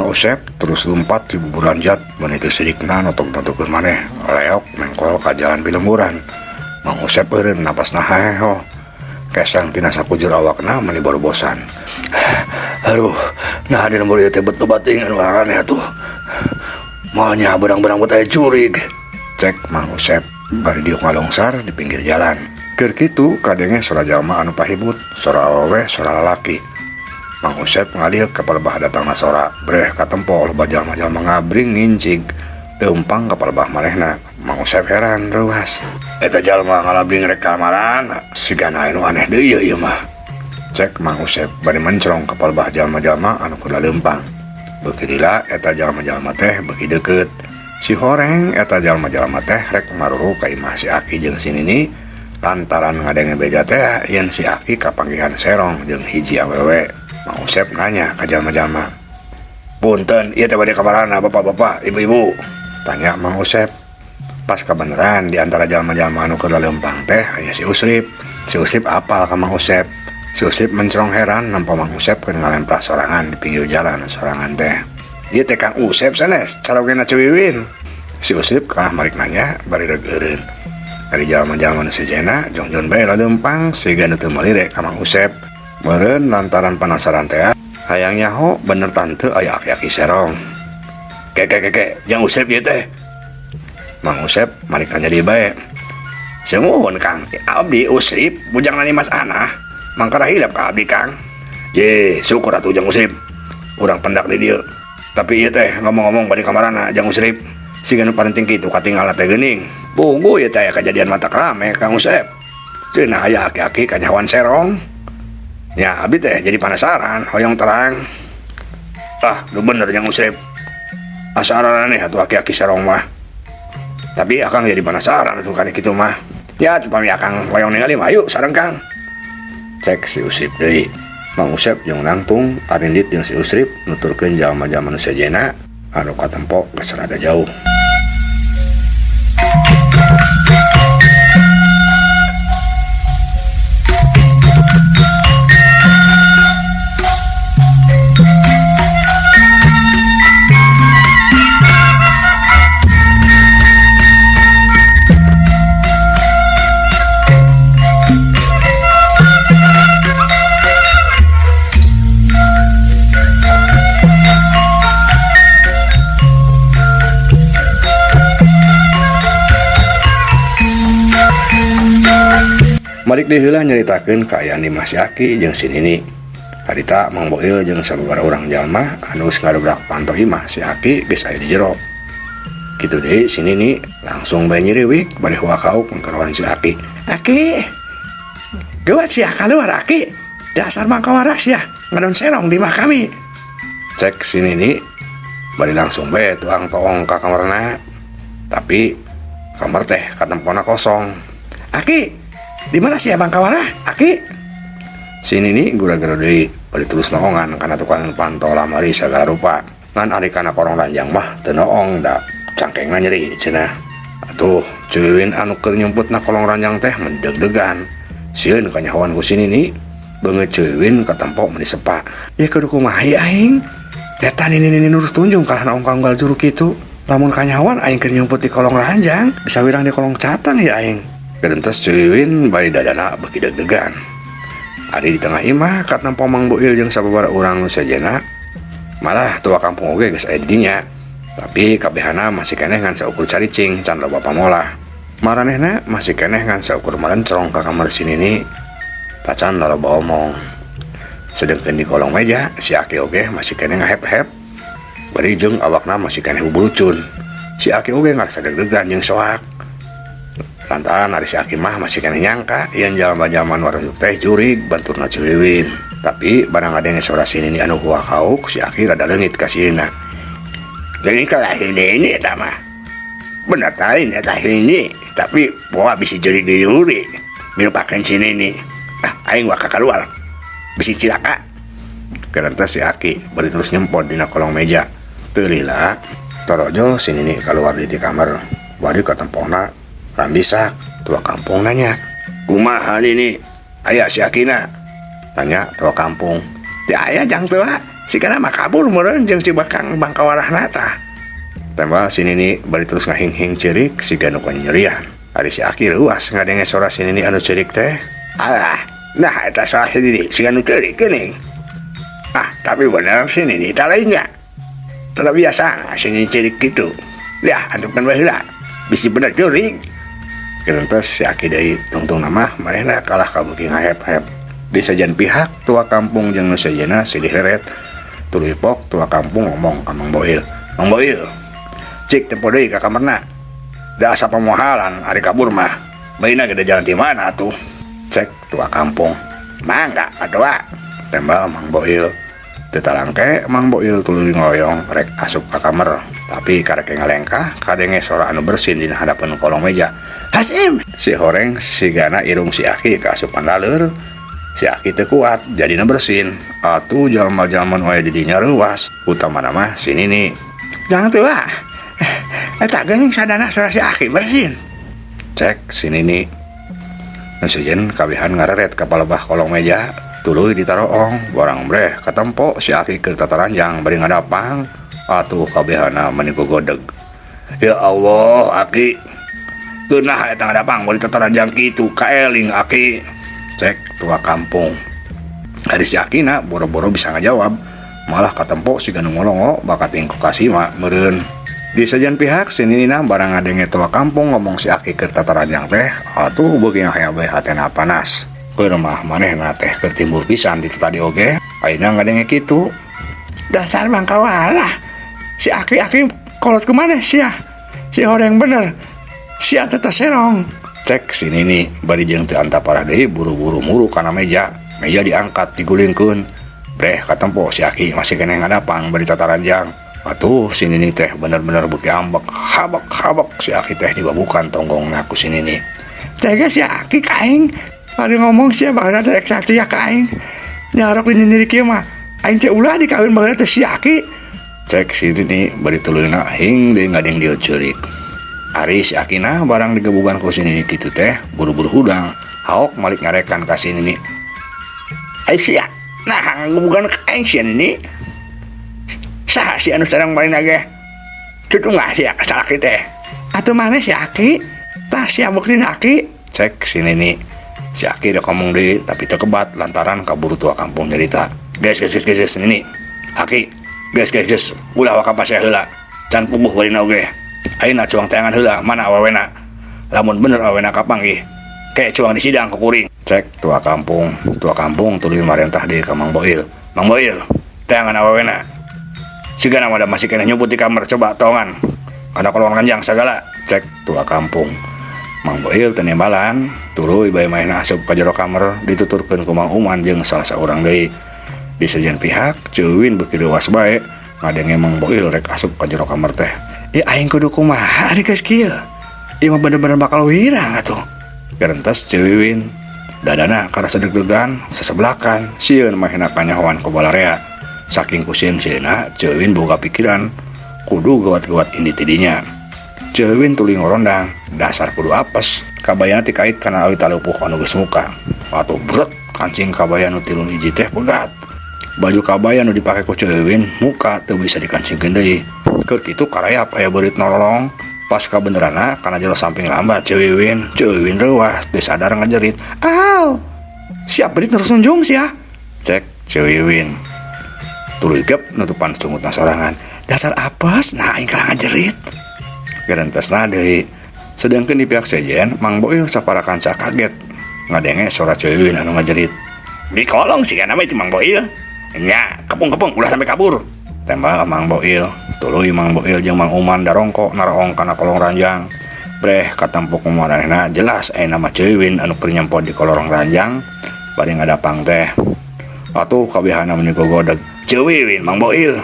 Usep terus lumpat di buburanjat meuni teu sirikna notok-notokeun maneh leok mengkol ka jalan pilemburan. Mang Usep eureun napasna haheho. Kesang tina sakujur awakna meuni borobosan. Aduh, nah di lembur ieu teh bet loba teuing anu araraneh atuh. Moal nya beurang-beurang bet aya jurig. Cek Mang Usep bari diuk ngalongsar di pinggir jalan. Keur kitu kadenge sora jalma anu pahibut, sora awewe, sora lalaki. Mang Usep ngalieuk ka palebah datangna sora, breh katempo loba jalma-jalma ngabring ngincig leumpang ka palebah manehna. Mang Usep heran reuas. Eta jalma ngalabring rek ka marana, sigana anu aneh deui ieu mah. Cek Mang Usep bari mencrong ka palebah jalma-jalma anu keur laleumpang. Beuki lila eta jalma-jalma teh beuki deukeut. Si horeng eta jalma-jalma teh rek maruru ka imah si Aki jeung si Nini lantaran ngadenge beja teh yen si Aki kapanggihan serong jeung hiji awewe. Mang Usep nanya ka jalma-jalma. Punten, ieu teh bade ka marana bapak-bapak, ibu-ibu? Tanya Mang Usep. Pas kabeneran di antara jalma-jalma anu keur laleumpang teh aya si Usrip. Si Usrip apal ka Mang Usep. Si Usrip mencrong heran nampa Mang Usep keur ngalemplah sorangan di pinggir jalan sorangan teh. Ieu teh Kang Usep sanes, carogena Ceu Wiwin. Si Usrip kalah malik nanya bari reg eureun. Ari jalma-jalma nu sejenna jongjon bae laleumpang siga nu teu malire ka Mang Usep. Meureun lantaran panasaran teh hayang nyaho bener tante aya aki-aki serong. Keke keke, jang Usep ieu teh. Mang Usep malik nanya deui bae. Sumuhun Kang, abdi Usrip bujang nani Mas Anah. Mangkara hilap ka abdi Kang. Ye, syukur atuh jang Usrip. Urang pendak di dieu. Tapi ieu teh ngomong-ngomong bade ka marana jang Usrip. Siga nu parenting kitu katinggalna teh geuning. Bunggu ieu teh aya kajadian matak rame Kang Usep. Cenah aya aki-aki kanyahoan serong. Ya abdi teh jadi panasaran, hoyong terang. Ah, nu bener jang Usrip. Asa araraneh atuh aki-aki serong mah. Tapi akang jadi penasaran atuh kana kitu mah. Ya upami akang hoyong ningali mah ayo sareng Kang. Cek si Usrip deui. Mang Usep jeung nangtung arindit jeung si Usrip nuturkeun jalma-jalma nu sejenna anu katempo geus rada jauh. Malik deui heula nyaritakeun kaayaan di Mas Aki jeung si Nini. Harita Mang Boil jeung sababaraha urang jalma anu geus ngadobrak panto imah si Aki geus aya di jero. Kitu deui si Nini langsung bae nyiriwik bari huakauk mangkaroan si Aki. Aki, geuwat sia kaluar Aki. Dasar mangkawaras ya, ngadon serong di imah kami. Cek si Nini bari langsung bae tuang toong ka kamarna. Tapi kamar teh katempona kosong. Aki, di mana sih Abang Kawara? Aki? Si Nini gura-gura deui bari terus noongan kana tukang panto lamari sagala rupa. Ngan ari kana korong ranjang mah teu noong da cangkengna nyeri cenah. Atuh Ceu Wiwin anu keur nyumputna kolong ranjang teh mendeg-degan. Sieun kanyahoan ku si Nini. Beungeut Ceu Wiwin katempo meuni sepa. Ye kudu kumaha ieu aing? Eta Nini-nini nurus tunjung kalah naong ka unggal juru kitu. Lamun kanyahoan aing keur nyumput di kolong ranjang, bisa wirang di kolong catang ya aing. Gerentes Ceu Wiwin bari dadana beuki deg-degan. Ari di tengah imah katempo Mang Boil jeung sababaraha urang nu sejenna. Malah tua kampung oge geus aya di dinya. Tapi kabehana masih keneh ngan saukur caricing can loba pamolah. Maranehna masih keneh ngan saukur malencrong ka kamar si Nini. Tacan laloba omong. Sedengkeun di kolong meja si Aki oge masih keneh ngahep-hep. Bari jeung awakna masih keneh bubulucun. Si Aki oge ngarasa deg-degan jeung soak. Lantaran ari si Aki mah masih keneh nyangka yen jalma-jalma nu arasuk teh jurig banturna Ceu Wiwin. Tapi barang ngadenge sora si Nini anu huakauk si Aki rada leungit ka sieuna. Geuning kalah ini eta mah. Bener lain eta ini, tapi poa bisi jurig juri. Milupakeun si Nini. Ah, aing waka kaluar. Bisi cilaka. Gerentes si Aki bari terus nyempot dina kolong meja. Teu lila torojol si Nini kaluar di kamar. Bari katempona rambisak tua kampung nanya. Kumaha Nini? Aya si Akina? Tanya tua kampung. Teu aya jang tua, sigana mah kabur meureun jeung si bakang bangkawarahna tah. Tembal si Nini bari terus ngahinghing ceurik siga nu kanyerian. Ari si Aki reuas ngadenge sora si Nini anu ceurik teh. Alah, nah eta sora si Nini siga nu ceurik geuning. Ah, tapi bener si Nini tah lain nya. Teu biasa si Nini ceurik kitu. Yah, antepkeun we heula. Bisi bener ceurik. Gerentes si Aki deui tungtungna mah manehna kalah ka beuki ngahep-hep. Di sejen pihak tua kampung jeung nu sejenna silih reret. Tuluy pok tua kampung ngomong ka Mang Boil. Mang Boil, cik tempo deui ka kamarna. Da asa pamohalan ari kabur mah. Baina gede jalan ti mana atuh? Cek tua kampung. Mangga padoa. Tembal Mang Boil. Teu talangke Mang Boil tuluy ngoyong rek asup ka kamar. Tapi karek ngalengkah kadenge sora anu bersin dina hadapeun kolong meja. Hasim! Si horeng sigana irung si Aki kaasupan laleur. Si Aki teu kuat jadina bersin. Atuh jalma-jalma nu aya di dinya reuas. Utamana mah si Nini. Jangan tuh ah. Eta geuning sadana sora si Aki bersin. Cek si Nini. Nu sejen kabehan ngareret ka palebah kolong meja. Tuluy ditaroong, borang breh katempo si Aki keur tataranjang bari ngadapang. Atuh kabehana meni gogodeg. Ya Allah, Aki. Geunah eta ngadapang bari tataranjang kitu kaeling Aki. Cek tua kampung. Ari si Akina boro-boro bisa ngajawab, malah katempo siga nu ngolongo bakat ku kasima meureun. Di sejen pihak si Ninina barang ngadenge tua kampung ngomong si Aki keur tataranjang teh, atuh beuki ngahaya bae hatena panas. Keur mah manehna teh keur timbul pisan di tadi oge, ayeuna ngadenge kitu. Dasar bangkawalah. Si Aki-aki kolot kumaneh sia? Si horeng bener. Sia teh serong. Cek si Nini bari jeung teu antaparah deui buru-buru muru kana meja. Meja diangkat digulingkeun. Breh katempo si Aki masih keneh ngadapang bari tataranjang. Atuh si Nini teh bener-bener beuki ambek. Habek-habek si Aki teh dibabukan tonggongna ku si Nini. Tega si Aki ka aing. Bari ngomong sia baheula teh satria ka aing. Nyarok di nyeri kieu mah. Aing teh ulah dikawin baheula teh si Aki. Cek si Nini bari tuluyna hing deui ngadeng dieu ceurik. Ari si Akina barang digebugan ku si Nini kitu teh buru-buru hudang. Haok malik ngarekan ka si Nini. Ai sia, nah ngebugan ka aing si Nini. Saha si anu sareng marina ge? Tutungah sia ka salaki teh. Atuh maneh si Aki? Tah sia buktina Aki. Cek si Nini. Si Aki udah ngomong deui tapi teu kebat lantaran kaburu tua kampung nyarita. Geus geus geus geus Nini. Aki, geus geus geus ulah waka pasea heula. Can puguh barina oge. Ayeuna cuang teangan heula mana awewena. Lamun bener awewena kapanggih, ke cuang di sidang ku kuring. Cek tua kampung. Tua kampung tuluy marentah deui ka Mang Boil. Mang Boil, teangan awewena. Sigana mah da masih keneh nyumput di kamar coba tongan. Kana kolong ranjang sagala. Cek tua kampung. Mang Boil teu nembalan, tuluy bae manehna asup ka jero kamar dituturkeun ku Mang Uman jeung salah saurang deui. Di sejen pihak, Ceuwin beuki reuas bae ngadenge Mang Boil rek asup ka jero kamar teh. Ih aing kudu kumaha ari geus kieu? Ieu mah bener-bener bakal wirang atuh. Gerentes Ceuwin, dadana karasa deg-degan, sesebelakan, sieun manehna kanyahoan ku balarea. Saking kusieun-sieunna, Ceuwin boga pikiran kudu gawat-gawat indi ti dinya. Ceuwin tuluy ngorondang, dasar kudu apes, kabayana tikait kana awi talupuh anu geus muka. Atuh bret kancing kabaya nu tilun hiji teh pegat. Baju kabaya nu dipake ku Ceuwin muka teu bisa dikancingkeun deui. Keur kitu karayap aya beurit nololong. Pas kabeneranna kana jero samping lambat Ceuwin, Ceuwin reuas teu sadar ngajerit. Aw, siap beurit terus nunjung sia. Cek Ceuwin. Tuluy gep nutupan sungutna sorangan. Dasar apes, nah aing kalah ngajerit. Gerentesna deui. Sedangkan di pihak sejen, Mang Boil sapara kanca kaget ngadenge suara Ceuwin anu ngajerit. Di kolong sih nama itu Mang Boil. Nya, kepung-kepung ulah sampai kabur. Tembal Mang Boil. Tuluy Mang Boil jeung Mang Uman darongko naraong kana kolong ranjang. Breh katempo kumaranehna jelas aya nama Ceuwin anu keur nyempo di kolong ranjang bari ngadapang teh. Atuh kabehana meni gogodeg. Ceuwin Mang Boil.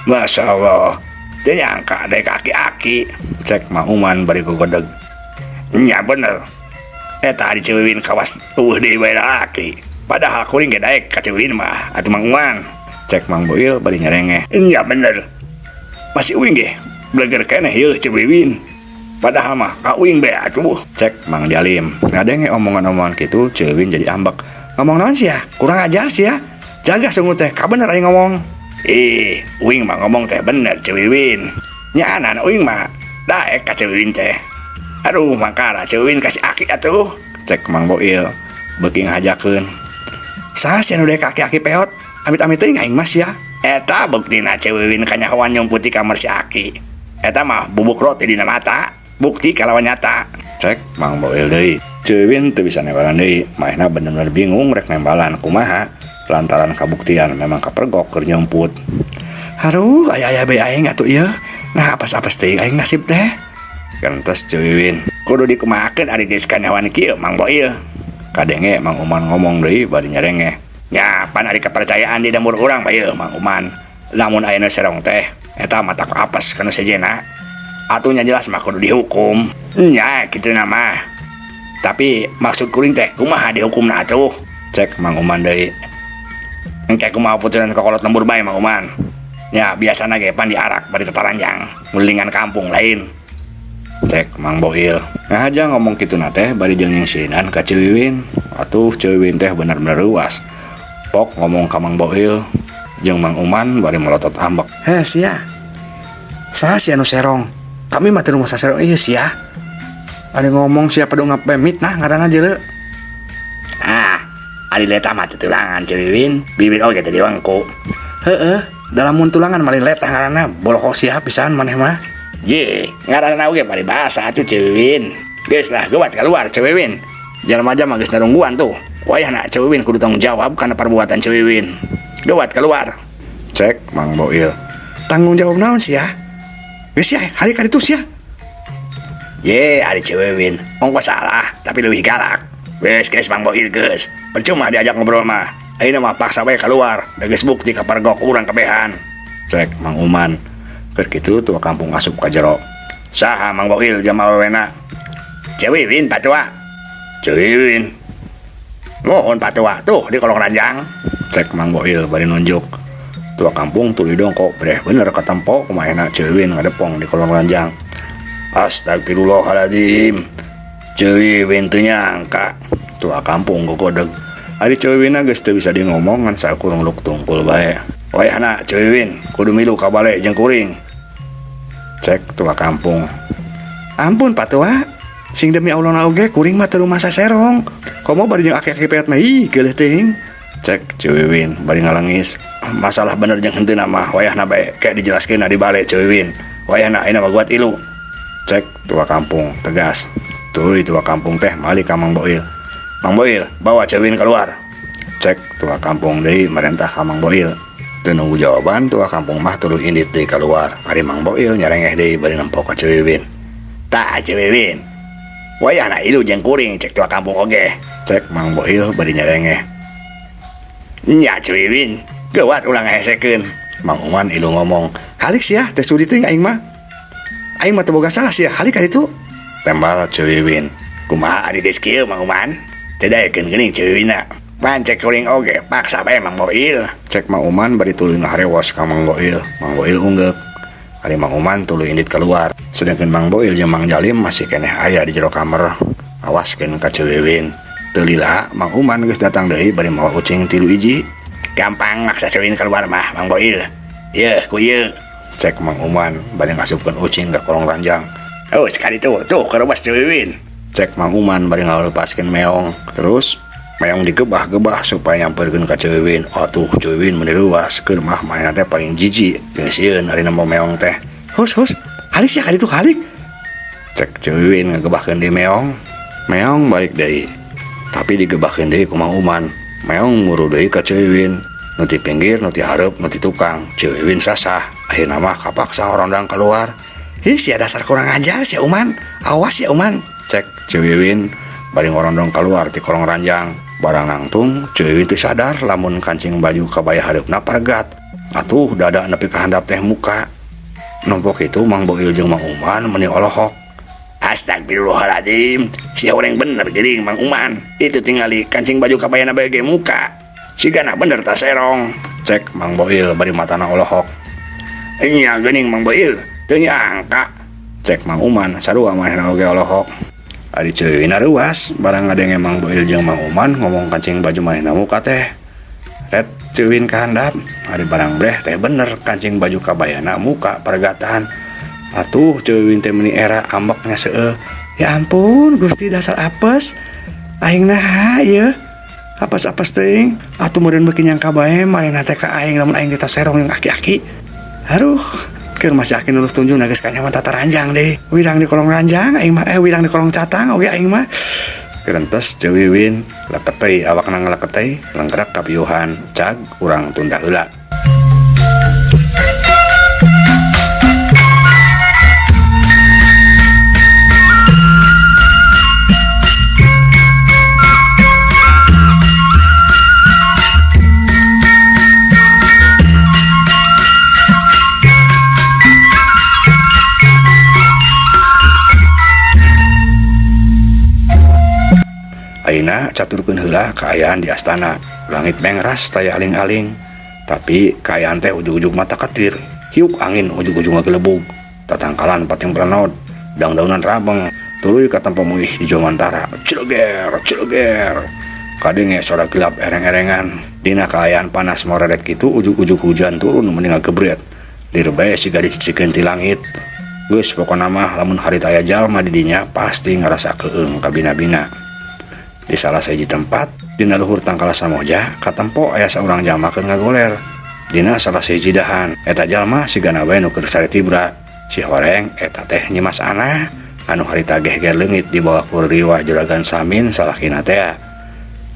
Masya Allah. Teu nyangka dek aki-aki. Cek Mang Uman bari gogodeg. Nya bener. Eta ari Ceuwin kawas eueuh deui bae aki. Padahal kuring ge daek ka Ceuwin mah atuh Mang Uman. Cek Mang Boil bari nyerengeh. Nya bener. Masih uing ge bleger keneh ieu Ceuwin. Padahal mah ka uing bae atuh. Cek Mang Jalim. Ngadenge omongan-omongan kitu Ceuwin jadi ambek. Ngomong naon sia? Kurang ajar sia. Jaga sungut teh, kabener aing ngomong. Ih, uing mah ngomong teh bener Ceu Wiwin. Nyaanan uing mah daek ka Ceu Wiwin teh. Aduh, mangkara Ceu Wiwin ka si Aki atuh. Cek Mang Boil beuki ngahajakeun. Saha sia nu daek ka aki-aki peot? Amit-amit teuing aing mah sia. Eta buktina Ceu Wiwin kanyahoan nyumput di kamar si Aki. Eta mah bubuk roti dina mata, bukti kalawan nyata. Cek Mang Boil deui. Ceu Wiwin teu bisa nembalan deui, maehna bener-bener bingung rek nembalan kumaha lantaran kabuktian memang kapergok keur nyumput. Haruh, aya-aya bae aing atuh ieu. Nah, apes-apes teuing aing nasib teh. Gentes Ceu Wiwin. Kudu dikumahakeun ari geus kanyahoan kieu Mang Boil. Kadenge Mang Uman ngomong deui bari nyerengeh. Nya pan ari kepercayaan di dembur urang mah ieu Mang Uman. Lamun aya nu serong teh eta mah tak apes kana sejenna. Atuh nya jelas mah kudu dihukum. Nya kituna mah. Tapi maksud kuring teh kumaha dihukumna atuh? Cek Mang Uman deui. Engke kumaha putusan kokolot lembur bae Mang Uman. Nya biasana ge pan diarak bari tataranjang ngulilingan kampung lain. Cek Mang Boil. Ngahaja ngomong kituna teh bari jeung nyingsieunan ka Ceu Wiwin. Atuh Ceu Wiwin teh bener-bener reuas. Pok ngomong ka Mang Boil jeung Mang Uman bari melotot ambek. Heh sia. Saha sia nu serong? Kami mah teu rumasa serong ieu sia. Ari ngomong sia padung ngapemitnah ngaranna jeuleu. Ah, ari letah mah tulangan Ceu Wiwin, bibir oge teu diwengku. Heeh, dalam mun tulangan malin letah ngaranna bolokok sia pisan maneh mah. Ye, ngaranna oge paribasa atuh Ceu Wiwin. Geus lah geuwat keluar Ceu Wiwin. Jalma mah geus narungguan tuh. Wayahna Ceu Wiwin kudu tanggung jawab kana perbuatan Ceu Wiwin. Geuwat keluar. Cek Mang Boil. Tanggung jawab naon sia? Geus sia, hari ka ditu sia. Ye, ari Ceu Wiwin, ongko salah tapi leuwih galak. Geus geus Mang Boil geus. Percuma diajak ngobrol mah. Ayeuna mah paksa bae keluar, da geus bukti kapergok urang kabehan. Cek Mang Uman. Keur kitu tua kampung asup ka jero. Saha Mang Boil jama awewena? Ceu Wiwin Pak Tua. Ceu Wiwin. Mohon Pak Tua, tuh di kolong ranjang. Cek Mang Boil bari nunjuk. Tua kampung tuluy dongkok, breh bener katempo kumaha Ceu Wiwin ngadepong di kolong ranjang. Astagfirullahaladzim. Ceu Wiwin teu nyangka. Tua kampung gogodeg. Ari Ceu Wiwin geus teu bisa di ngomong ngan saukur ngeluk tungkul bae. Wayahna Ceu Wiwin kudu milu ka bale jeung kuring. Cek tua kampung. Ampun Pak Tua, sing demi Allah na oge kuring mah teu rumasa serong. Komo bari jeung aki-aki peot mah ih geuleuh teuing. Cek Ceu Wiwin bari ngalangis. Masalah bener jeung henteu mah wayahna bae kayak dijelaskeun di bale Ceu Wiwin. Wayahna ayeuna mah guat ilu. Cek tua kampung tegas. Tuluy tua kampung teh malik ka Mang Boil. Mang Boil, bawa Ceu Wiwin keluar. Cek tua kampung deui marentah ka Mang Boil. Teu nunggu jawaban tua kampung mah tuluy indit deui keluar. Ari Mang Boil nyarengeh deui bari nempo ka Ceu Wiwin. Tah Ceu Wiwin. Wayahna ilu jeung kuring cek tua kampung oge. Cek Mang Boil bari nyarengeh. Nya Ceu Wiwin, geuwat ulah ngahesekeun. Mang Uman ilu ngomong, "Halik sia, teh sudi teuing aing mah. Aing mah teu boga salah sia, halik ka ditu." Tembal Ceu Wiwin. Kumaha ari geus kieu Mang Uman? Teu daekeun geuning Ceu Wiwinna. Pan cek kuring oge paksa bae Mang Boil. Cek Mang Uman bari tuluy ngaharewos ka Mang Boil. Mang Boil unggeuk. Ari Mang Uman tuluy indit keluar. Sedangkan Mang Boil jeung Mang Jalim masih keneh aya di jero kamar. Awaskeun ka Ceu Wiwin. Teu lila Mang Uman geus datang deui bari mawa ucing 3 hiji. Gampang maksa Ceu Wiwin keluar mah Mang Boil. Yeuh ku ieu. Cek Mang Uman bari ngasupkeun ucing ka kolong ranjang. Oh sekali tuh, tuh kerebas Ceu Wiwin. Cek Mang Uman bari ngalepaskeun meong. Terus meong digebah-gebah supaya nyamperkeun ka Ceu Wiwin. Atuh Ceu Wiwin meuni reuas keur mah manehna teh paling jijik jeung sieun ari nempo meong teh. Hus hus, halik sia ka ditu halik. Cek Ceu Wiwin ngagebahkeun deui meong. Meong balik deui. Tapi digebahkeun deui ku Mang Uman. Meong muru deui ka Ceu Wiwin. Nu ti pinggir, nu ti hareup, nu ti tukang. Ceu Wiwin sasah. Akhirna mah kapaksa ngorondang keluar. Ih sia dasar kurang ajar sia Uman. Awas sia Uman. Cek Ceu Wiwin bari ngorondong keluar ti kolong ranjang. Barang nangtung Ceu Wiwin teu sadar lamun kancing baju kabaya hareupna paregat. Atuh dada nepi ka handap teh muka. Nompok itu Mang Boil jeung Mang Uman meuni olohok. Astagfirullahaladzim, sia urang bener geuning Mang Uman. Itu tingali kancing baju kabayana bae ge muka. Sigana bener ta serong. Cek Mang Boil bari matana olohok. Nya geuning Mang Boil, teu nyangka. Cek Mang Uman sarua manehna oge olohok. Ari Ceu Wiwin reuas barang ngadenge Mang Boil jeung Mang Uman ngomong kancing baju manehna muka teh. Ret. Ceu Wiwin ka handap, ari barang breh teh bener kancing baju kabayana muka paregatan. Atuh Ceu Wiwin teh meuni era ambekna seueuh. Ya ampun Gusti dasar apes. Aing naha ieu? Apes-apes teuing. Atuh meureun beuki nyangka bae manehna teh ka aing lamun aing ditaserong jeung aki-aki. Aduh, keur masih aki nulus tunjung geus kanyaman tata ranjang deui. Wirang di kolong ranjang aing mah, wirang di kolong catang oge aing mah. Gerentes Ceu Wiwin leketei awakna ngaleketei lengkerak kapiuhan cag urang tunda heula. Ayeuna caturkeun heula kaayaan di astana. Langit mengras taya aling-aling, tapi kaayaan teh ujug-ujug mata ketir. Hiuk angin ujug-ujug ngagelebug. Tatangkalan pating plenod, daun-daunan rabeng, tuluy katempo muih di Jomantara. Cileger, cileger. Kadenge sora gelap ereng-erengan. Dina kaayaan panas moredet kitu ujug-ujug hujan turun mending ngagebret. Lir bae siga dicicikeun ti langit. Geus pokona mah lamun harita aya jalma di dinya pasti ngarasa keung kabina-bina. Di salah sahiji tempat dina luhur tangkala samoja katempo aya saurang jalma keur ngagoler. Dina salah sahiji dahan eta jalma sigana bae nu keur sare tibra. Si horeng eta teh Nyimas Anah anu harita gehger leungit dibawa ku riwah juragan Samin salakina tea.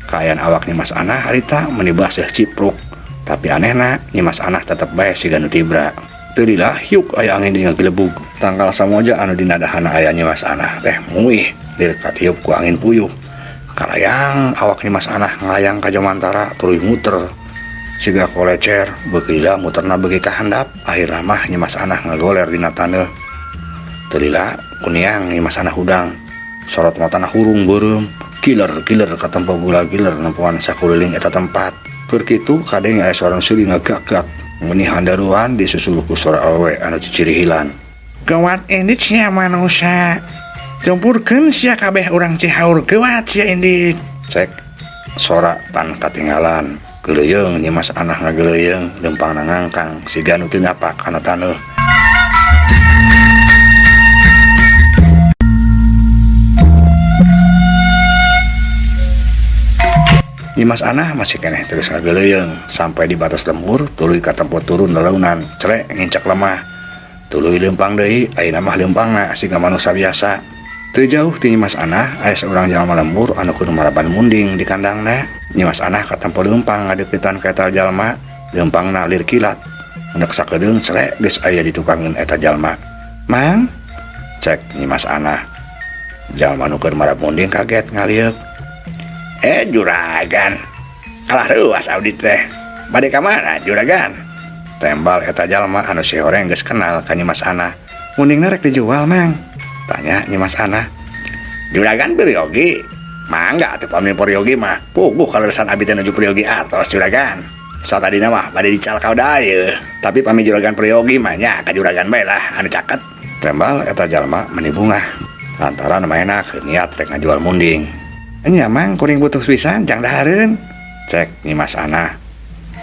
Kaayaan awak Nyimas Anah harita meuni baseuh cipruk, tapi anehna Nyimas Anah tetep bae siga nu tibra. Teu lila hiuk aya angin deui ngagelebug. Tangkal samoja anu dina dahana aya Nyimas Anah teh muih lir katiup ku angin puyuh. Kalayang awak Nyimas Anah ngalayang ka Jomantara tuluy muter siga kolecer beuki lila muterna beuki ka handap. Akhirna mah Nyimas Anah ngagoler dina taneuh. Teu lila kuniang Nyimas Anah hudang, sorot matana hurung beureum, kiler-kiler katempo gula giler nempoan sakuliling eta tempat. Keur kitu kadenge aya suara seuri ngagak-gak meuni handaruan disusul ku suara awewe anu cicirihilan. Gawat indit sia manusia, campurkeun sia kabeh urang Cihaur gawat sia indit. Cek sora tan katinggalan. Geuleuyeung Nyimas Anah ngageuleuyeung leumpangna ngangkang siga nu teu nyapak kana taneuh. Nyimas Anah masih keneh terus ngageuleuyeung sampai di batas lembur tuluy katempo turun lalaunan celek ngincak lemah. Tuluy leumpang deui ayeuna mah leumpangna siga manusia biasa. Teu jauh ti Nyimas Anah aya saurang jalma lembur anu keur maraban munding di kandangna. Nyimas Anah katempo leumpang ngadeuketan ka eta jalma, leumpangna lir kilat. Endek sakedeung celek geus aya di tukangeun eta jalma. Mang, cek Nyimas Anah. Jalma nu keur marab munding kaget ngalieuk. Juragan, kalah reuas abdi teh. Bade ka mana juragan? Tembal eta jalma anu si horeng geus kenal ka Nyimas Anah. Mundingna rek dijual, Mang? Tanya Nyimas Anah. Juragan peryogi? Mangga atuh pami peryogi mah. Puguh kaleresan abdi teh nuju peryogi artos juragan. Satadina mah bade dicalkau daeu. Tapi pami juragan peryogi mah nya ka juragan bae lah anu caket. Tembal eta jalma meuni bungah. Lantaran manehna keur niat rek ngajual munding. Nya Mang kuring butuh pisan jang dahareun. Cek Nyimas Anah.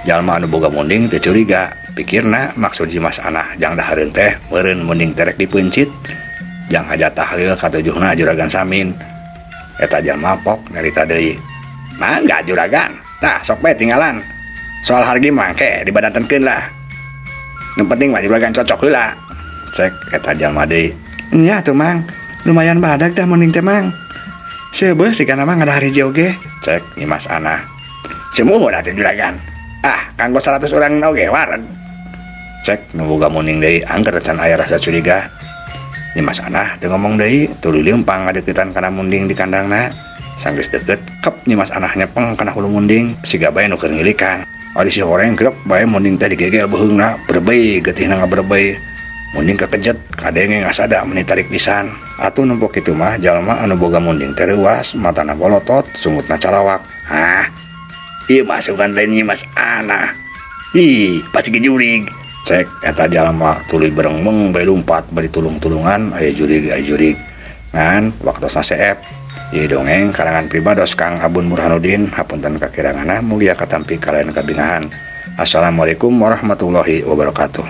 Jalma anu boga munding teu curiga. Pikirna maksud Nyimas Anah jang dahareun teh meureun munding teh rek dipeuncit. Jang hajat tahlil katujuhna juragan Samin. Eta jalma pok nyarita deui. Mangga juragan, tah sok bae tinggalan. Soal hargi mah ke dibadantenkeun lah. Nu penting mah juragan cocok heula. Cek eta jalma deui. Nya atuh Mang, lumayan badag tah munding teh Mang. Seubeuh sigana mah ngadahar hiji oge. Cek Nyimas Anah. Sumuhun atuh juragan. Ah, kanggo 100 urang oge wareg. Cek nu boga munding deui angger can aya rasa curiga. Nyimas Anah teu ngomong deui, tuluy leumpang ngadeuketan kana munding di kandangna. Sanggeus deukeut, kep Nyimas Anah nyepeng kana hulu munding, siga bae nu keur ngilikan. Ari si horeng grep bae munding teh digegel beuheungna, berebei getihna ngaberebei. Munding kakejet, kadenge ngasada meuni tarik pisan. Atuh nempo kitu mah jalma anu boga munding teh reuas, matana bolotot, sungutna calawak. Hah? Ieu mah sugan lain Nyimas Anah. Ih, pasti gejurig. Cek eta jalma tuluy berengbeng bae lumpat bari tulung-tulungan aya jurig aya jurig. Ngan waktosna seep. Ieu dongeng karangan pribados Kang Abun Burhanuddin. Hapunten kakiranganna, mugia katampi kalayan kabingahan. Assalamualaikum warahmatullahi wabarakatuh.